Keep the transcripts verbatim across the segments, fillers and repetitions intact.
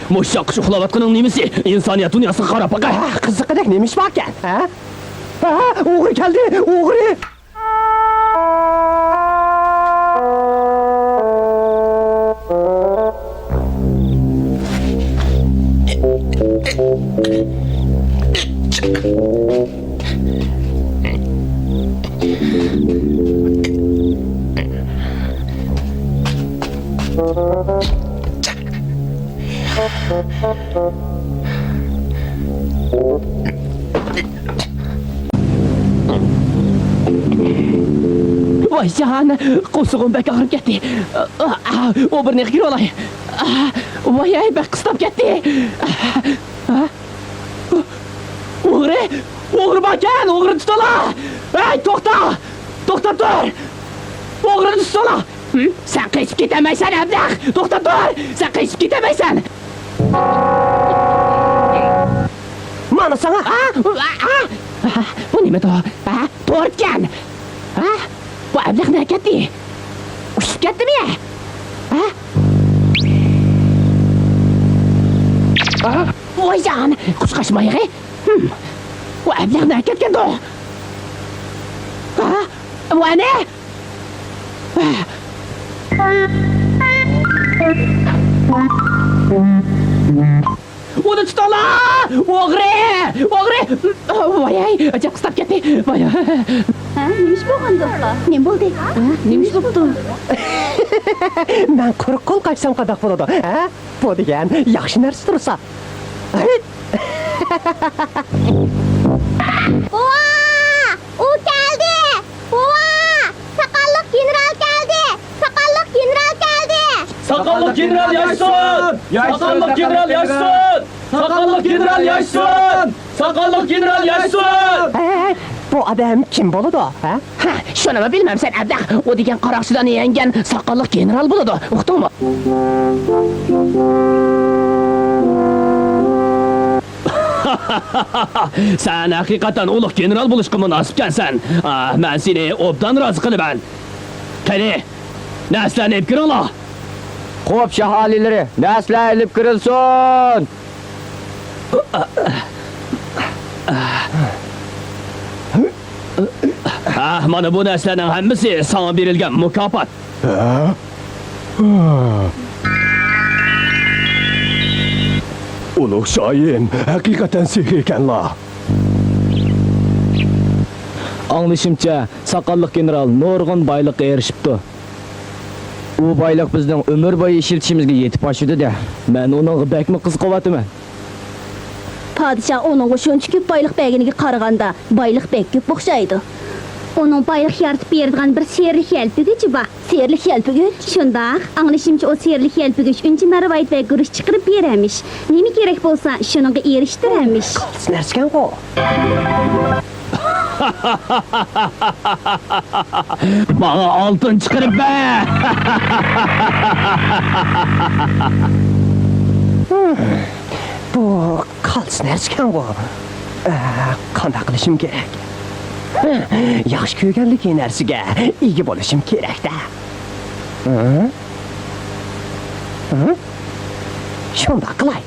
مۇشۇ چاققىچە ئۇخلاۋاتقىنىڭ نېمىسى؟ ئىنسانىيەت دۇنياسىغا قاراپ باقاي. ھە، قىزىققۇدەك نېمە ئىش باركەن؟ ھە؟ ھە، ئوغرى كەلدى، ئوغرى! ۋايجان، قورسىقىم بەك ئاغرىپ كەتتى. ئۇ بىر نېخى كىرىۋالاي. ۋاي، ھەي، بەك قىستاپ كەتتى. ئوغرى! ئوغرى باركەن! ئوغرىنى تۇتۇڭلار! ھەي، توختا! توختاپ تۇر! ئوغرىنى تۇتۇڭلار! ھىم؟ سەن قېچىپ كېتەلمەيسەن، ئەبلەخ! توختاپ تۇر! سەن قېچىپ كېتەلمەيسەن! مانا ساڭا! ئا! ئا! ئا! بۇ نېمە تو-، ئا؟ تورتكەن! ئا؟ بۇ ئەبلەخ نەگە كەتتى؟ ئۇچۇپ كەتتىمۇ؟ ئا؟ ئا؟ ۋايجان، قۇشقاچ مايىقى. ھىم. بۇ ئەبلەخ نەگە كەتكەندۇ؟ ھە؟ ۋانى؟ ئۇنى تۇتۇڭلار! ئوغرى! ئوغرى! ۋاي، ئەجەب قىستاپ كەتتى. ۋاي. ھە، نېمە ئىش بولغاندۇ؟ نېمە بولدى؟ ھە؟ نېمە ئىش بوپتۇ؟ مەن قۇرۇق قول قاچسام قانداق بولىدۇ؟ ھە؟ بۇ دېگەن ياخشى نەرسە تۇرسا. بوۋا! ئۇ كەلدى! بوۋا! ساقاللىق گېنېرال كەلدى! ساقاللىق گېنېرال كەلدى! ساقاللىق گېنېرال ياشىسۇن! ساقاللىق گېنېرال ياشىسۇن! ساقاللىق گېنېرال ياشىسۇن! ساقاللىق گېنېرال ياشىسۇن! ھەي، ھەي، ھەي، بۇ ئادەم كىم بولىدۇ، ھە؟ ھە، شۇنىمۇ بىلمەمسەن، ئەبلەخ؟ ئۇ دېگەن قاراقچىلارنى يەڭگەن ساقاللىق گېنېرال بولىدۇ، ئۇقتۇڭمۇ؟ سەن ھەقىقەتەن ئۇلۇغ گېنېرال بولۇشقا مۇناسىپكەنسەن. ئا، مەن سېنى ئوبدان رازى قىلىمەن. قېنى، نەرسىلەرنى ئېلىپ كىرىڭلار. خوپ، شاھ ئالىيلىرى، نەرسىلەر ئېلىپ كىرىلسۇن! ھە، مانا بۇ نەرسىلەرنىڭ ھەممىسى ساڭا بېرىلگەن مۇكاپات. ھە؟ ئۇلۇغ شاھىم، ھەقىقەتەن سېھىركەنلا. ئاڭلىشىمچە، ساقاللىق گېنېرال نۇرغۇن بايلىققا ئېرىشىپتۇ. ئۇ بايلىق بىزنىڭ ئۆمۈر بويى ئىشلىتىشىمىزگە يېتىپ ئاشىدۇ-دە. مەن ئۇنىڭغا بەكمۇ قىزىقىۋاتىمەن. پادىشاھ ئۇنىڭغا شۇنچە كۆپ بايلىق بەرگىنىگە قارىغاندا، بايلىق بەك كۆپ ئوخشايدۇ. ئۇنىڭ بايلىق يارىتىپ بېرىدىغان بىر سېھىرلىك يەلپۈگۈچى بار. سېھىرلىك يەلپۈگۈچ؟ شۇنداق. ئاڭلىشىمچە، ئۇ سېھىرلىك يەلپۈگۈچ ئۈنچە مەرۋايىت ۋە گۈرۈچ چىقىرىپ بېرەرمىش. نېمە كېرەك بولسا، شۇنىڭغا ئېرىشتۈرەرمىش. قالتىس نەرسىكەنغۇ. ماڭا ئالتۇن چىقىرىپ بەر! بۇ قالتىس نەرسىكەنغۇ. ئە، قانداق قىلىشىم كېرەك؟ ياخشى كۆرگەنلىكى نەرسىگە ئىگە بولۇشۇم كېرەك-دە. ھە؟ ھە؟ شۇنداق قىلاي.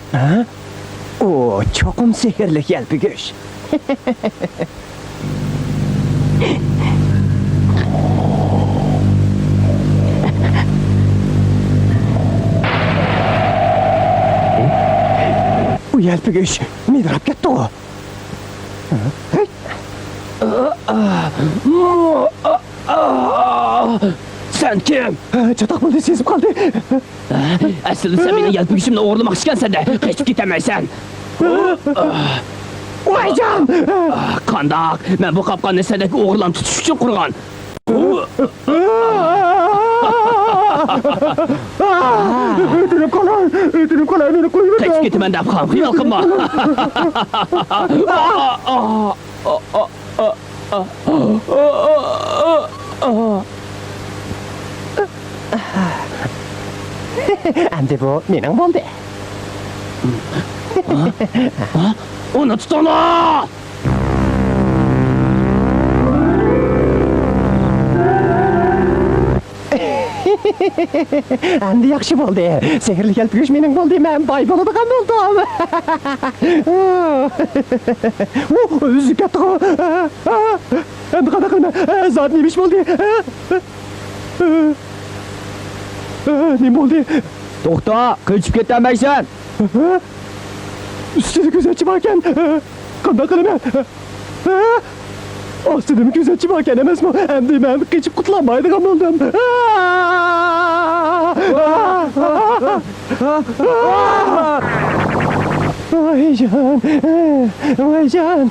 ھە؟ ئۇ چوقۇم سېھىرلىك يەلپۈگۈچ. ئۇ يەلپۈگۈچ مىدىراپ كەتتىغۇ. ھە؟ سەن كىم؟ ھە، چاتاق بولدى، سېزىپ قالدى. ھە؟ ئەسلىدە سەن مېنىڭ يەلپۈگۈچۈمنى ئوغرىلىماقچىكەنسەن-دە، قېچىپ كېتەلمەيسەن. ۋايجان! قانداق؟ مەن بۇ قاپقاننى سەندەك ئوغرىلارنى تۇتۇش ئۈچۈن قۇرغان. ئۆتۈنۈپ قالاي، ئۆتۈنۈپ قالاي، مېنى قويۇۋېتىڭ. قېچىپ كېتىمەن دەپ خىيال قىلما. ئەمدى بۇ مېنىڭ بولدى. ھە؟ ھە؟ ئۇنى تۇتۇڭلار! ئەمدى ياخشى بولدى. سېھىرلىك يەلپۈگۈچ مېنىڭ بولدى، مەن باي بولىدىغان بولدۇم. ئۇ ئۆزى كەتتىغۇ. ئەمدى قانداق قىلىمەن؟ زادى نېمە ئىش بولدى؟ نېمە بولدى؟ توختا، قېچىپ كېتەلمەيسەن. ئۈستىدە كۆزەتچى باركەن. قانداق قىلىمەن؟ ئاستىدىمۇ كۆزەتچى باركەن ئەمەسمۇ؟ ئەمدى مەن قېچىپ قۇتۇلالمايدىغان بولدۇم. ۋايجان، ۋايجان.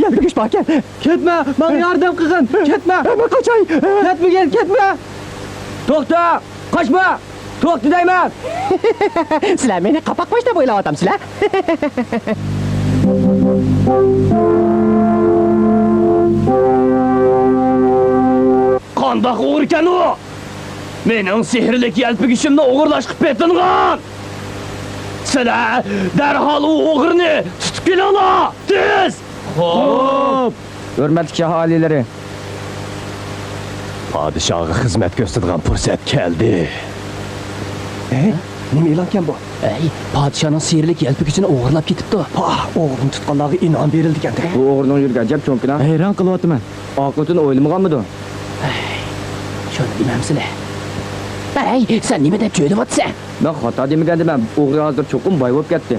يەلپۈگۈچ باركەن. كەتمە، ماڭا ياردەم قىلغىن. كەتمە. مەن قاچاي. كەتمىگىن، كەتمە. توختا، قاچما. توختا دەيمەن. سىلەر مېنى قاپاق باش دەپ ئويلاۋاتامسىلەر؟ قانداق ئوغرىكەن ئۇ؟ مېنىڭ سېھىرلىك يەلپۈگۈچۈمنى ئوغرىلاشقا پېتىنغان! سىلەر دەرھال ئۇ ئوغرىنى تۇتۇپ كېلىڭلار! تېز! خوپ! ھۆرمەتلىك شاھ ئالىيلىرى! پادىشاھقا خىزمەت كۆرسىتىدىغان پۇرسەت كەلدى. ھە؟ نېمە ئېلانكەن بۇ؟ ئەي، پادىشاھنىڭ سېھىرلىك يەلپۈگۈچىنى ئوغرىلاپ كېتىپتۇ. پاھ، ئوغرىنى تۇتقانلارغا ئىنئام بېرىلىدىكەندەك. بۇ ئوغرىنىڭ يۈرىكى ئەجەب چوڭكىنا. ھەيران قېلىۋاتىمەن. ئاقىۋىتىنى ئويلىمىغانمىدۇ؟ ئەي، شۇنى دېمەمسىلە. ئەي، سەن نېمە دەپ جۆيلۈۋاتىسەن؟ مەن خاتا دېمىگەندىمەن، ئوغرى ھازىر چوقۇم باي بولۇپ كەتتى.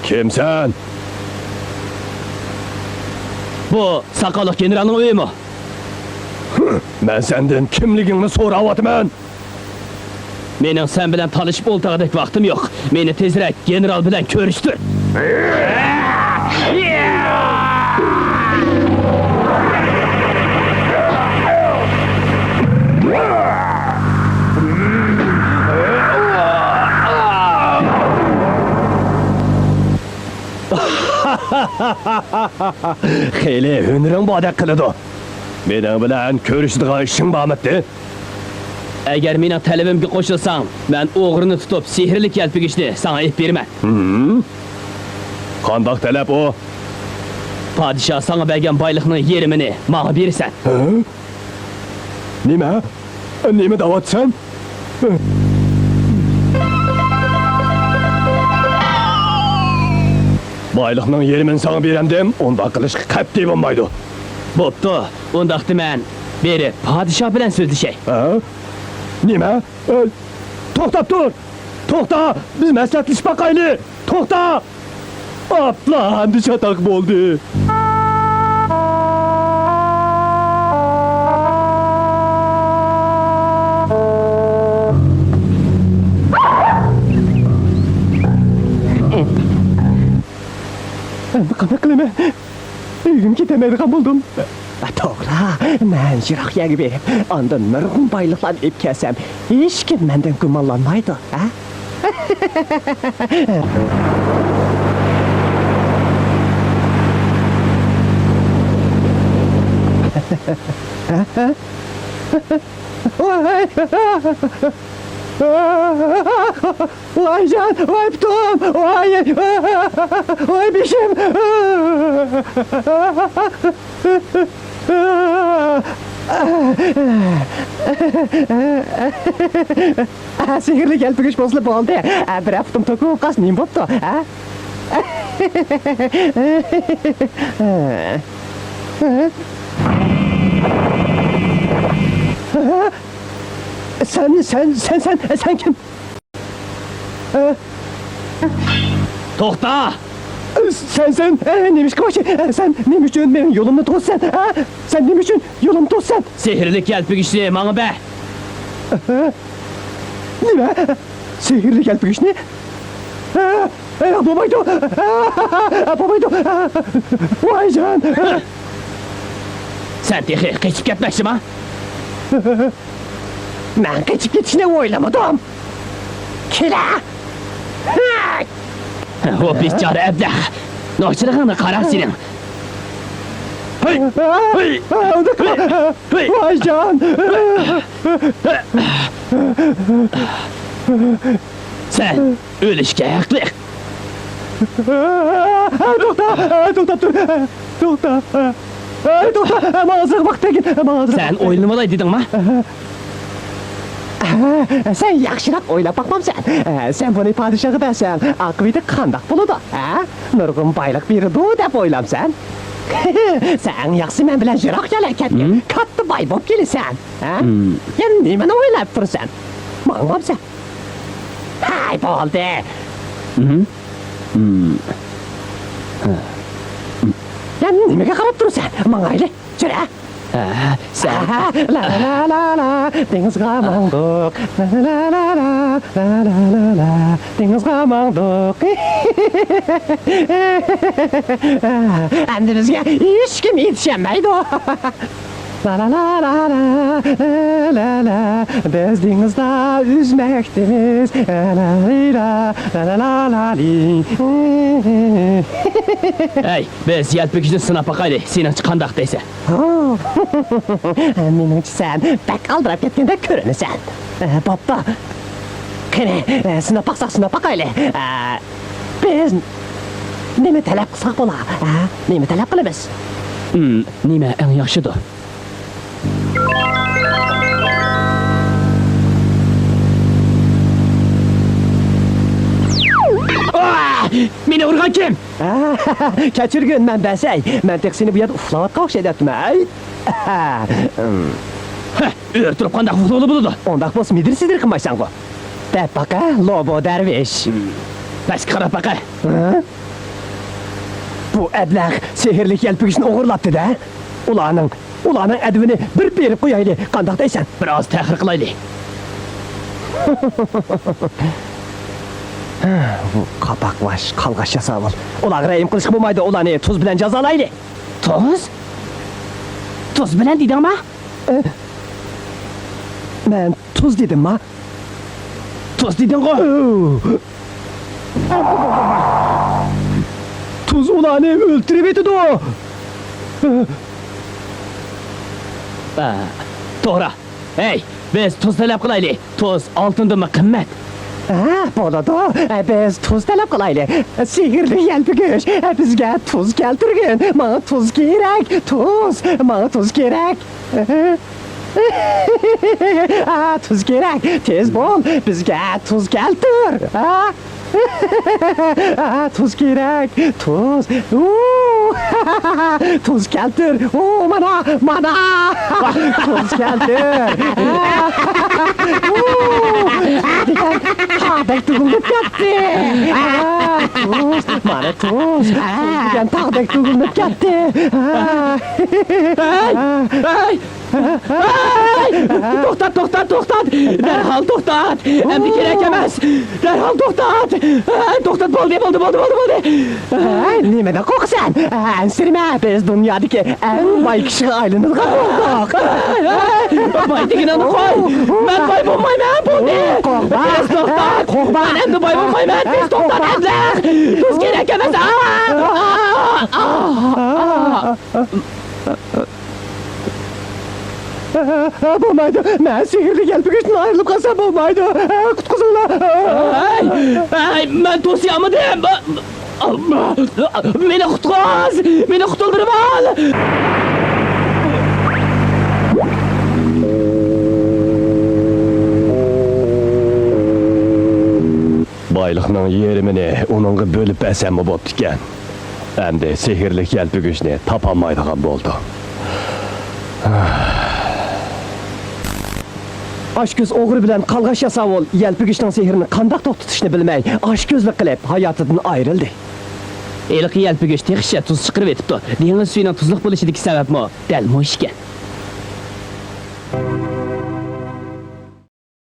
كىمسەن؟ بۇ ساقاللىق گېنېرالنىڭ ئۆيىمۇ؟ مەن سەندىن كىملىكىڭنى سوراۋاتىمەن. مېنىڭ سەن بىلەن تالىشىپ ئولتۇرغۇدەك ۋاقتىم يوق. مېنى تېزرەك گېنېرال بىلەن كۆرۈشتۈر. خېلى ھۈنىرىڭ باردەك قىلىدۇ. مېنىڭ بىلەن كۆرۈشىدىغان ئىشىڭ بارمىتى؟ ئەگەر مېنىڭ تەلىپىمگە قوشۇلساڭ، مەن ئوغرىنى تۇتۇپ، سېھىرلىك يەلپۈگۈچنى ساڭا ئېلىپ بېرىمەن. ھىم؟ قانداق تەلەپ ئۇ؟ پادىشاھ ساڭا بەرگەن بايلىقنىڭ يېرىمىنى ماڭا بېرىسەن. ھە؟ نېمە؟ نېمە دەۋاتىسەن؟ بايلىقنىڭ يېرىمىنى ساڭا بېرەمدىم، ئۇنداق قىلىشقا قەتئىي بولمايدۇ. بوپتۇ، ئۇنداقتا مەن بېرىپ پادىشاھ بىلەن سۆزلىشەي. ھە؟ نېمە؟ ئە، توختاپ تۇر! توختا، بىز مەسلىھەتلىشىپ باقايلى! توختا! ئاپلا، ئەمدى چاتاق بولدى. ئەمدى قانداق قىلىمەن؟ ئۆيگىمۇ كېتەلمەيدىغان بولدۇم. توغرا، مەن يىراق يەرگە بېرىپ، ئاندىن نۇرغۇن بايلىقلارنى ئېلىپ كەلسەم، ھېچكىم مەندىن گۇمانلانمايدۇ، ھە؟ ۋاي! ۋاي جان، ۋاي پۇتۇم، ۋاي، ۋاي بېشىم. سېھىرلىك يەلپۈگۈچ بولسىلا بولدى. بىرەر پۇتۇم توكۇپ قالسا نېمە بوپتۇ، ھە؟ سەن، سەن، سەن، سەن، سەن كىم؟ توختا! سەن، سەن، نېمىشقا باش-، سەن نېمە ئۈچۈن مېنىڭ يولۇمنى توسىسەن؟ ھە؟ سەن نېمە ئۈچۈن يولۇمنى توسىسەن؟ سېھىرلىك يەلپۈگۈچنى ماڭا بەر! نېمە؟ سېھىرلىك يەلپۈگۈچنى؟ ھە؟ ھە، بولمايدۇ! ھە، بولمايدۇ! ۋايجان! سەن تېخى قېچىپ كەتمەكچىما؟ مەن قېچىپ كېتىشنى ئويلىمىدىم. كېلە! ھە، ئۇ بىچارە ئەبلەخ. نوچىلىقىڭنى قارا سېنىڭ. ھەي! ھەي! ھەي! ۋايجان! سەن ئۆلۈشكە ھەقلىق. توختا! توختاپ تۇر! توختا! توختا! ماڭا ئازراق ۋاقىت بەرگىن! ماڭا ئازراق سەن ئويلىنىۋالاي دېدىڭما؟ سەن ياخشىراق ئويلاپ باقمامسەن؟ سەن بۇنى پادىشاھقا بەرسەڭ، ئاقىۋىتى قانداق بولىدۇ؟ ھە؟ نۇرغۇن بايلىق بېرىدۇ دەپ ئويلامسەن؟ سەن ئەڭ ياخشىسى مەن بىلەن يىراق يەرلەرگە كەتكىن. ھىم؟ كاتتا باي بولۇپ كېلىسەن. ھە؟ ھىم. يەنە نېمىنى ئويلاپ تۇرىسەن؟ ماڭمامسەن؟ ھەي، بولدى. ھىم. ھىم. يەنە نېمىگە قاراپ تۇرىسەن؟ ماڭايلى، يۈرە. ھە، سەن. لا، لا، لا، لا، لا، دېڭىزغا ماڭدۇق. لا، لا، لا، لا، لا، لا، لا، لا، دېڭىزغا ماڭدۇق. ئەمدى بىزگە ھېچكىم يېتىشەلمەيدۇ. لا، لا، لا، لا، لا، لا، لا، لا، بىز دېڭىزدا ئۈزمەكتىمىز. لا، لا، لا، لا، لا، لا، لا، لا، لى. ھەي، بىز يەلپۈگۈچنى سىناپ باقايلى، سېنىڭچە قانداق دەيسەن؟ ھو. مېنىڭچە سەن بەك ئالدىراپ كەتكەندەك كۆرۈنىسەن. ئە، بوپتۇ. قېنى، ئە، سىناپ باقساق سىناپ باقايلى. ئە، بىز نېمە تەلەپ قىلساق بولا؟ ھە؟ نېمە تەلەپ قىلىمىز؟ ھىم، نېمە ئەڭ ياخشىدۇ؟ ئاھ! مېنى ئۇرغان كىم؟ كەچۈرگىن، مەن بەسەي. مەن تېخى سېنى بۇ يەردە ئۇخلاۋاتقان ئوخشايدۇ دەپتىمەن. ئەي! ھە، ئۆرە تۇرۇپ قانداق ئۇخلىغىلى بولىدۇ؟ ئۇنداق بولسا مىدىر-سىدىر قىلمايسەنغۇ. دەپ باقە، لوبو دەرۋىش. پەسكە قاراپ باقە. ھە؟ بۇ ئەبلەخ سېھىرلىك يەلپۈگۈچنى ئوغرىلاپتۇ-دە. ئۇلارنىڭ، ئۇلارنىڭ ئەدىپىنى بىر بېرىپ قويايلى. قانداق دەيسەن؟ بىر ئاز تەخىر قىلايلى. بۇ قاپاقلاش، قالغاچ ياساۋۇل. ئۇلارغا رەھىم قىلىشقا بولمايدۇ. ئۇلارنى تۇز بىلەن جازالايلى. تۇز؟ تۇز بىلەن دېدىڭما؟ ئە، مەن تۇز دېدىمما؟ تۇز دېدىڭغۇ؟ تۇز ئۇلارنى ئۆلتۈرۈۋېتىدۇ. ئە، توغرا. ھەي، بىز تۇز تەلەپ قىلايلى. تۇز ئالتۇندىنمۇ قىممەت. ھە، بولىدۇ. بىز تۇز تەلەپ قىلايلى. سېھىرلىك يەلپۈگۈچ، بىزگە تۇز كەلتۈرگىن. ماڭا تۇز كېرەك. تۇز. ماڭا تۇز كېرەك. ئا، تۇز كېرەك. تېز بول. بىزگە تۇز كەلتۈر. ھە؟ تۇز كېرەك، تۇز. ئۇ، تۇز كەلتۈر. ئۇ، مانا، مانا. تۇز كەلتۈر. ئۇ، دېگەن تاغدەك تۈگۈلۈپ كەتتى. تۇز، مانا تۇز. تۇز دېگەن تاغدەك تۈگۈلۈپ كەتتى. ھەي، ھەي. ھەي! توختات، توختات، توختات! دەرھال توختات! ئەمدى كېرەك ئەمەس! دەرھال توختات! ھەي، توختات، بولدى، بولدى، بولدى، بولدى، بولدى! ھەي، نېمىدىن قورقىسەن؟ ئەنسىرىمە، بىز دۇنيادىكى ئەڭ باي كىشىگە ئايلىنىدىغان بولدۇق. ھەي، ھەي! باي دېگىنىڭنى قوي! مەن باي بولمايمەن، بولدى! قورقما! تېز توختات! قورقما! مەن ئەمدى باي بولمايمەن، تېز توختات، ئەبلەخ! تۇز كېرەك ئەمەس! ئا! ئا! ئا! بولمايدۇ. مەن سېھىرلىك يەلپۈگۈچتىن ئايرىلىپ قالسام بولمايدۇ. قۇتقۇزۇڭلار. ھەي، ھەي، مەن توسۇيالمىدىم. مېنى قۇتقۇز! مېنى قۇتۇلدۇرۇۋال! بايلىقنىڭ يېرىمىنى ئۇنىڭغا بۆلۈپ بەرسەممۇ بوپتىكەن. ئەمدى سېھىرلىك يەلپۈگۈچنى تاپالمايدىغان بولدۇم. ئاچكۆز ئوغرى بىلەن قالغاچ ياساۋۇل يەلپۈگۈچنىڭ سېھرىنى قانداق توختىتىشنى بىلمەي، ئاچكۆزلۈك قىلىپ، ھاياتىدىن ئايرىلدى. ھېلىقى يەلپۈگۈچ تېخىچە تۇز چىقىرىۋېتىپتۇ. دېڭىز سۈيىنىڭ تۇزلۇق بولۇشىدىكى سەۋەبمۇ دەل مۇشۇ ئىكەن.